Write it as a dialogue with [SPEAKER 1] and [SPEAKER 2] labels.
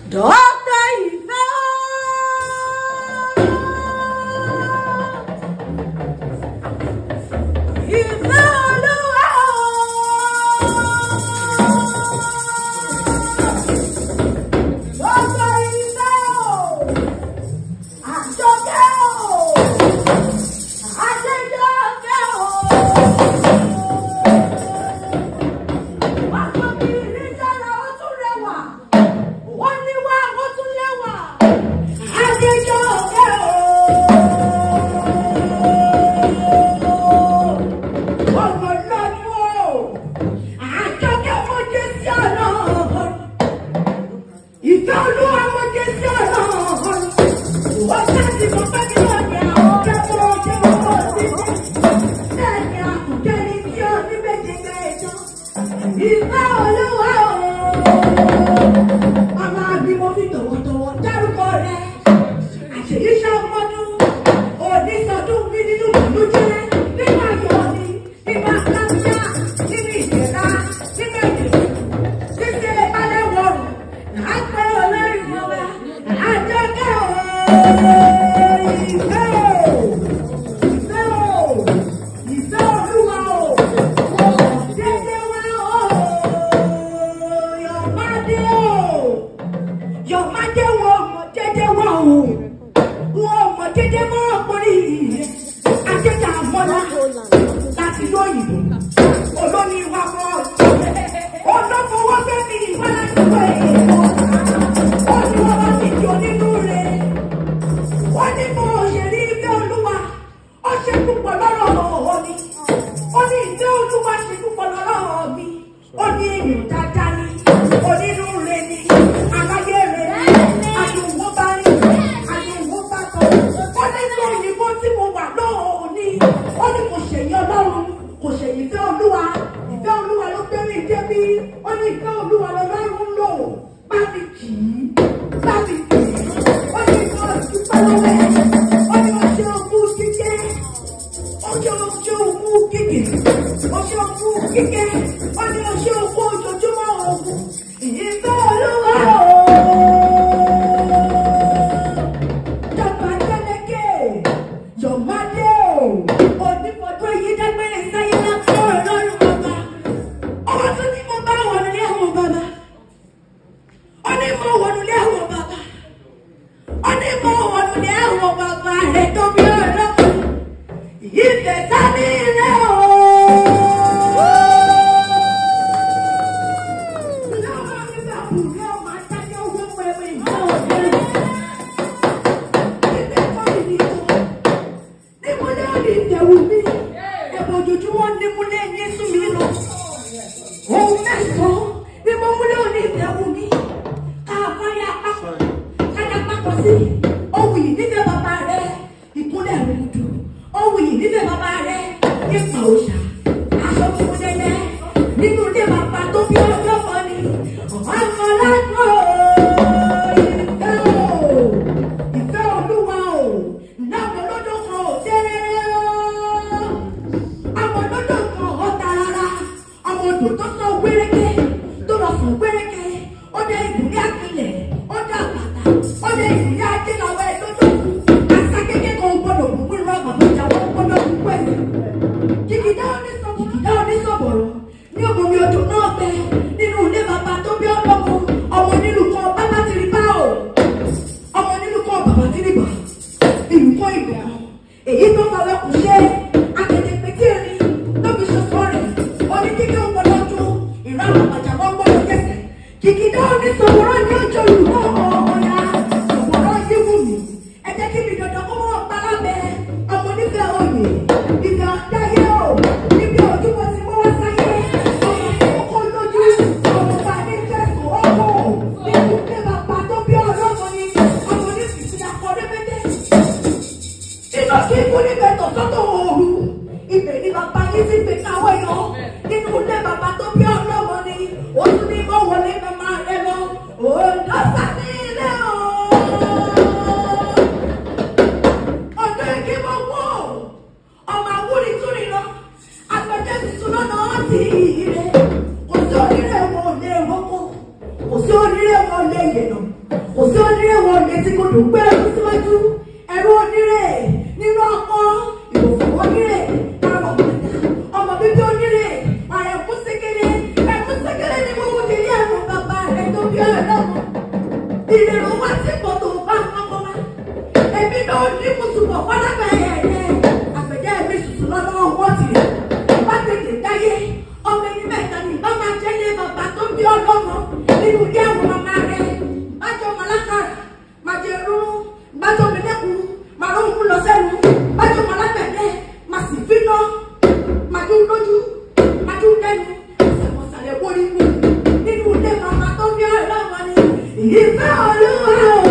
[SPEAKER 1] Dr. Ife Ife Olúwa Dr. Ife Àjọkẹ́ Adéjọkẹ́ Wàkọ̀bìnrin dára ó tún rẹwà. Wọ́n ní wá ó tún lẹ́wà. Adéjọkẹ́ ọmọ lọ́dún o. Àjọkẹ́ mo jẹ́ sí ọ̀nà. Ìfẹ́ Olúwa mo jẹ́ sí ọ̀nà. Wọ́n sáàtì mo fẹ́ mi lọ́ọ̀dẹ̀ àwọn kẹ́kọ̀ọ́ jẹ́ ọmọ sí. Bẹ́ẹ̀ ni àkùkẹ́ ni tí ó ní méje mẹ́jọ. Ìfẹ́ Olúwa o. Màmá mi mo fi tọ̀wọ̀tọ̀wọ̀ dárúkọ rẹ̀. Àṣeyíṣẹ́ ọmọdún, onísọdún mi nínú ìbànújẹ́, nínú ayọ̀ mi, nínú àlàáfíà, nínú ìdẹ̀ra, nínú ìdẹ̀rù. Ṣíṣe balẹ̀ wọ̀rùn, àpẹ olórí ọba, Àjọkẹ́ o, ìfẹ́ o, ìfẹ́ o, ìfẹ́ Olúwa o, dédé wá o, Yọ̀mádé o. Yọ̀mádé wo mọ̀ dédé wá o. Wọ́n mọ̀ dédé mọ́ ọkùnrin yìí. Adéjà mọ́lá láti lóyìnbó. Olóní wa mọ́. Olófowó bẹ́mi ìwá láti wọ èèyàn. Ó ní wọ́n bá ti jọ nínú rẹ̀. Wọ́n ní mo ṣe rí ìfẹ́ Olúwa. Ó ṣe púpọ̀ lọ́rọ̀ mi. Ó ní ìfẹ́ Olúwa ṣe púpọ̀ lọ́rọ̀ mi. Ó ní èèyàn dáadáa ni. Onínúure ni. Aláyé rẹ̀ ni. Àdùnwó bá rí. Àdùnwó bá tọ̀. Ó ní ní òyìnbó tí mo wà lóòní. Ó ní kò ṣèyí Ọlọ́run. Kò ṣèyí ìfẹ́ Olúwa. Ìfẹ́ Olúwa ló gbé mi débí. Ó ní ìfẹ́ Olúwa lọ́lọ́run lò. Bá mi kì í. Bá mi kì í. Ó ní kò dúpẹ́ lọ́wọ́ ẹ̀. Ó ní ó ṣe ogún jíjẹ́. Ó ṣe ogún kíkì. Ó ṣe ogún kíkẹ́. Ó ní ó ṣe ogún ojoojúmọ́ ogun. Ìfẹ́ Olúwa o. Dàgbà Adélékè, Yọ̀mádé o. Onífọ̀dún yìí dágbére sáyé lápá Ọlọ́run bàbá. Ọmọ tó ní mo bá wọnú ilé àwọn bàbá. Ó ní mo wọnú ilé àwọn bàbá. Ó ní mo wọnú ilé àwọn bàbá rẹ̀ tó bí ọlọ́kùn. Ìfẹ́ sáré rẹ̀ o. Láwọn onígbà kùnrin ọmọ adájọ́ owó pẹ̀lú ìgbà òde. Ibẹ̀ kọ́ mi ní ìtọ́. Nímúlẹ̀ òní ìtẹ̀wù mi. Ẹ̀bùn ojoojúmọ́ nímúlẹ̀ yín sún mi lọ. Ohun mẹ́sàn-án ni mo múlẹ̀ òní ìtẹ̀wù mi. Káfáyà pápọ̀, káyà pápọ̀ sí. Ohun yìí nífẹ̀ẹ́ bàbá rẹ̀, ìkúnlẹ̀ ròdù. Ohun yìí nífẹ̀ẹ́ bàbá rẹ̀, nípa òòṣà. Aṣọ funfun dẹ́dẹ́ nínú ilé bàbá tó bí ọjọ́ kan ni. Ọmọ ládùn ìfẹ́ o, ìfẹ́ Olúwa o, láwọn olódò kan ò tẹ́rẹ́rẹ́ o. Ọmọ olódò kan ò ta rárá. Ọmọ odò tó sọ wéréké, tó lọ sùn wéréké, ó dé ìbúlé àpilẹ̀, ó dé àpàtà, ó dé ìbúlé ajé làwọn ẹ̀ lódò kù. Àṣà kékeré kan ò gbọdọ̀ kú wíwá bàbá ìjà wọn gbọdọ̀ kú pẹ̀lú. Kìkìdá onísọ̀bọ̀rọ̀ ní òmùmí odò náà bẹ nínú ilé bàbá tó bí ọlọ́mọ ọmọ onílù kan bàbá ti rí bá o. Ọmọ onílù kan bàbá ti rí bà. Ìlú kan ìlú kan. Èyí tó fà wẹ́kùn ṣe akéde pété rin ló fi ṣoṣo rẹ̀. Oní kíkẹ́ ń gbọdọ̀ ju ìran àbàjá wọn gbọdọ̀ jẹsẹ̀. Kìkìdá onísọ̀bọ̀rọ̀ ní ọjọ́ olùkọ́ ọ̀ya. Sọ̀bọ̀rọ̀ yí wù mí. Ẹ jẹ́ kí mi dandan kó mọ́ ọ̀pá lábẹ́ ọmọ onífẹ́ oyè. Ìfẹ́ ọ̀dáyé o. Níbi ojúmọ́ ti mú wá sáyé. Ọmọ tí ó kó lójú. Ọmọ bá ní Jésù ọkọ̀. Nínú ilé bàbá tó bí ọlọ́mọ ni. Ọmọ onífìsí akọ rẹ́pẹ́tẹ́. Iná kí ikú níbẹ̀ tọ̀ sọ́tọ̀ òru. Ibẹ̀ ni bàbá yín ti gbé káwọ́ yọ. Nínú ilé bàbá tó bí ọlọ́mọ ni. Ó tún ní mọ́ wọlé màmá rẹ lọ. Òǹdọ́sà ní ilé o. Ọ̀dọ́ èké mọ̀ wọ́. Ọmọ awúrin túrin lọ. Àgbẹ̀dẹ tuntun lọ́nà ọ̀tí rẹ̀. Kò sí onírẹ̀ wọn ò lè rọ́kọ̀. Odò gbé ẹrú síwájú, ẹrú onírè nínú ọkọ, ìwòfò onírè, àrọ̀ bàtà, ọmọ bíbí onírè, àrẹ̀kú sékéré, ẹ̀kú sékéré ní gbogbo kiri ẹ̀rù bàbá rẹ̀ tó bí ọlọ́mọ. Ìrèrò wá sí kòtò bá ọkọ wa. Èmi náà ní mùsùlùmọ̀ fọlábẹ́ ẹ̀yẹ. Àgbẹ̀dẹ mi sùsù lọ́wọ́ wọ́n ti rẹ̀. Bá tètè dáyé, ọmọ ẹni mẹ́ta ni bá máa jẹ́ ní bàbá tó bí ọlọ́mọ nínú ilé àwọn màmá rẹ̀. Bájọ́ màlákàrà, màá jẹ rúrú, bájọ́ mi lẹ́kùn, màá lóhùn kú lọ sẹ́nu, bájọ́ màlágbẹ̀dẹ, màá sì fínà, màá dún lójú, màá dún lẹ́nu, àṣàmọ̀sàlẹ̀ wọlé nínú ilé màmá tó bí ọlọ́mọ ni. Ìfẹ́ Olúwa.